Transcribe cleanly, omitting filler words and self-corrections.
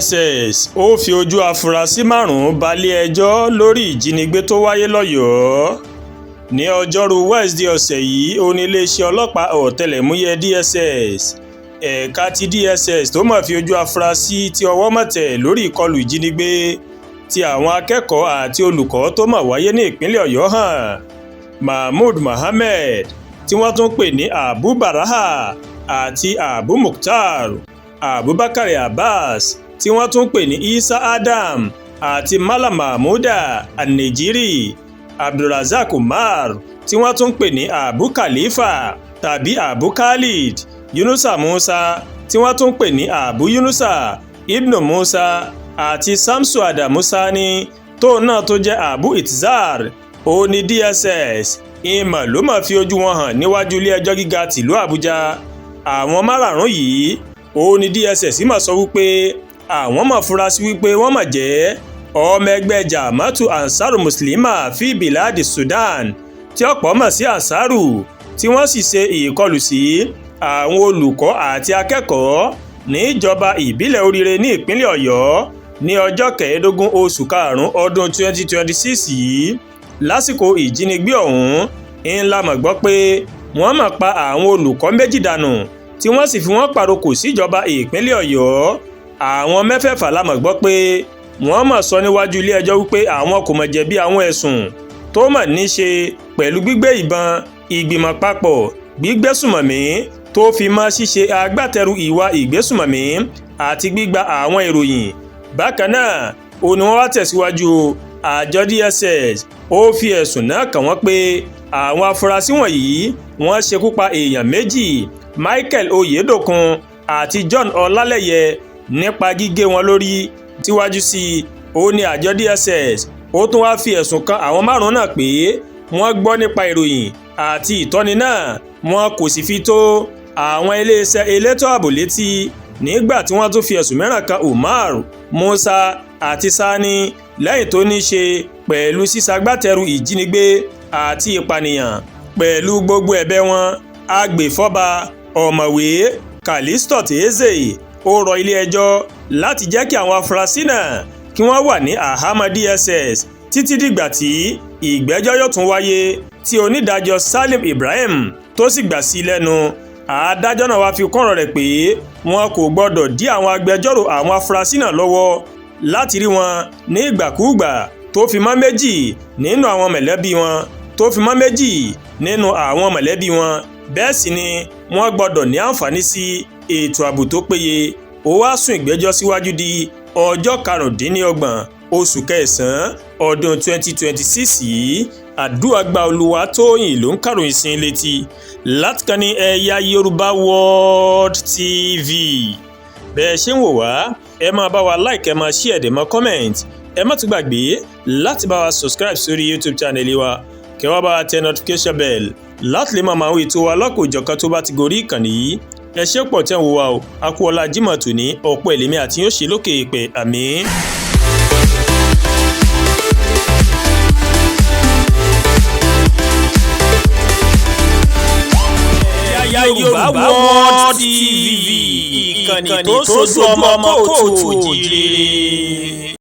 DSS ò fi ojú afurasí márùn-ún balẹ̀-ẹjọ́ lórí ìjínigbé tó wáyé lọ́yọ̀ọ́. Ní ọjọ́rùú wíṣídẹ̀ẹ́ ọ̀sẹ̀ yìí, ó ní iléeṣẹ́ ọlọ́pàá ọ̀tẹlẹ̀múyẹ́ DSS ẹ̀ka ti DSS tó mọ̀ fi ojú afurasí tí ọwọ́ mọ̀ tẹ̀ lórí ìkọlù ìjínigbé tí àwọn akẹ́kọ̀ọ́ àti olùkọ́ tó mọ̀ wáyé ní ìpínlẹ̀ Ọ̀yọ́ hàn. Mahmood Mohammed, tí wọ́n tún pè ní Abu Baraha, àti Abu Mukhtar, Abubakar Abbas, tí wọ́n tún pè ní Isa Adam, àti Malam Mahmuda Anejiri, Abdulrasaq Umar, tí wọ́n tún pè ní Abu Khalifa tàbí Abu Khalid, Yunusa Musa, tí wọ́n tún pè ní Abu Yunusa Ibnu Musa, àti Samsu Adamu Sani, tóun náà tó jẹ́ Abu Itzar. Ó ní DSS ìmọ̀ ló mọ̀ fi ojú wọn hàn níwájú ilé-ẹjọ́ gíga tìlú Àbújá. Àwọn márààrún yìí ó ní DSS mọ̀ sọ wípé àwọn mọ̀ fura sí wípé wọ́n mọ̀ jẹ́ ọmọ ẹgbẹ́ Jama'atu Ansaru Muslima fi Biladi Sudan, tí ọ̀pọ̀ mọ̀ sí Ansaru, tí wọ́n sì ṣe ìkọlù sí àwọn olùkọ́ àti akẹ́kọ̀ọ́ níjọba ìbílẹ̀ Oríire ní ìpínlẹ̀ Ọ̀yọ́ ní ọjọ́ 15 oṣù karùn-ún ọdún 2026 yìí. Lásìkò ìjínigbé ọ̀hún ńlá mọ̀ gbọ́ pé wọ́n mọ̀ pa àwọn olùkọ́ méjì dànù, tí wọ́n sì fi wọ́n pàrokò síjọba ìpínlẹ̀ Ọ̀yọ́. Àwọn mẹ́fẹ̀ẹ̀fà la mọ̀ gbọ́ pé wọ́n mọ̀ sọ níwájú ilé-ẹjọ́ wípé àwọn kò mọ̀ jẹ̀bi àwọn ẹ̀sùn tó mọ̀ ní ṣe pẹ̀lú gbígbé ìbọn, ìgbìmọ̀ papọ̀ gbígbésùmọ̀mí, tó fi mọ́ ṣíṣe agbátẹrù ìwà ìgbésùmọ̀mí àti gbígba àwọn ìròyìn. Bákan náà ó ní wọ́n wá tẹ̀síwájú. Àjọ DSS ó fi ẹ̀sùn náà kàn wọ́n pé àwọn afurasí wọ̀nyí wọ́n ṣekú pa èèyàn méjì, Michael Oyedokun àti John Ọlálẹyé, nípa gígé wọn lórí. Síwájú sí i, ó ní àjọ DSS ó tún wáá fi ẹ̀sùn kan àwọn márùn-ún náà pé wọ́n gbọ́ nípa ìròyìn àti ìtọ́ni náà, wọn kò sì fi tó àwọn iléeṣẹ́ elétò ààbò létí, nígbà tí wọ́n tún fi ẹ̀sùn mìíràn kan Umar Musa àti Sani lẹ́yìn tó ní í ṣe pẹ̀lú sísagbátẹrù ìjínigbé àti ìpànìyàn. Pẹ̀lú gbogbo ẹ̀bẹ̀ wọn, agbèfọ́ba ọ̀mọ̀wé Callistus Eze ó rọ ilé-ẹjọ́ láti jẹ́ kí àwọn afurasí náà kí wọ́n wà ní àhámọ́ DSS títí dìgbà tí ìgbẹ́jọ́ yóò tún wáyé, tí onídàájọ́ Salim Ibrahim tó sì gbà sí lẹ́nu. Adájọ́ náà wáá fi kọ́rọ̀ rẹ̀ pé wọn kò gbọ́dọ̀ dí àwọn agbẹjọ́rò àwọn afurasí náà lọ́wọ́ láti rí wọn ní ìgbàkúùgbà, tó fi mọ́ méjì nínú àwọn mọ̀lẹ́bí wọn tó fi mọ́ méjì nínú àwọn mọ̀lẹ́bí wọn. Bẹ́ẹ̀ sì ni wọ́n gbọ́dọ̀ ní àǹfààní sí ètò ààbò tó péye. Ó wáá sún ìgbẹ́jọ́ síwájú di ọjọ́ 25 oṣù kẹsàn-án ọdún 2026 yìí. Àdúràgbà Olúwatóyìn ló ń kàròyìn sí létí látìkànnì Ẹ̀yà Yorùbá World TV. Bẹ́ẹ̀ ṣe ń wò wá, ẹ máa bá wa like, ẹ máa share, dẹ̀ máa comment. Ẹ má tún gbàgbé láti bá wa subscribe sórí YouTube channel wa, kẹ́ wá bá wa tẹ notification bell láti lè máa máa wo ètò wa lọ́kọ̀ọ́jọ̀kan tó bá ti gorí ìkànnì yìí. Ẹ ṣé pọ̀ tẹ́ ń wò wá o. A kú ọlá Jímọ̀ tòní, ọ̀pọ̀ ẹ̀lẹ́mí àti yóò ṣe lókè èèpẹ̀. Àmín. Yorùbá World TV, ìkànnì tó sojú ọmọ kóòtù òjìrè.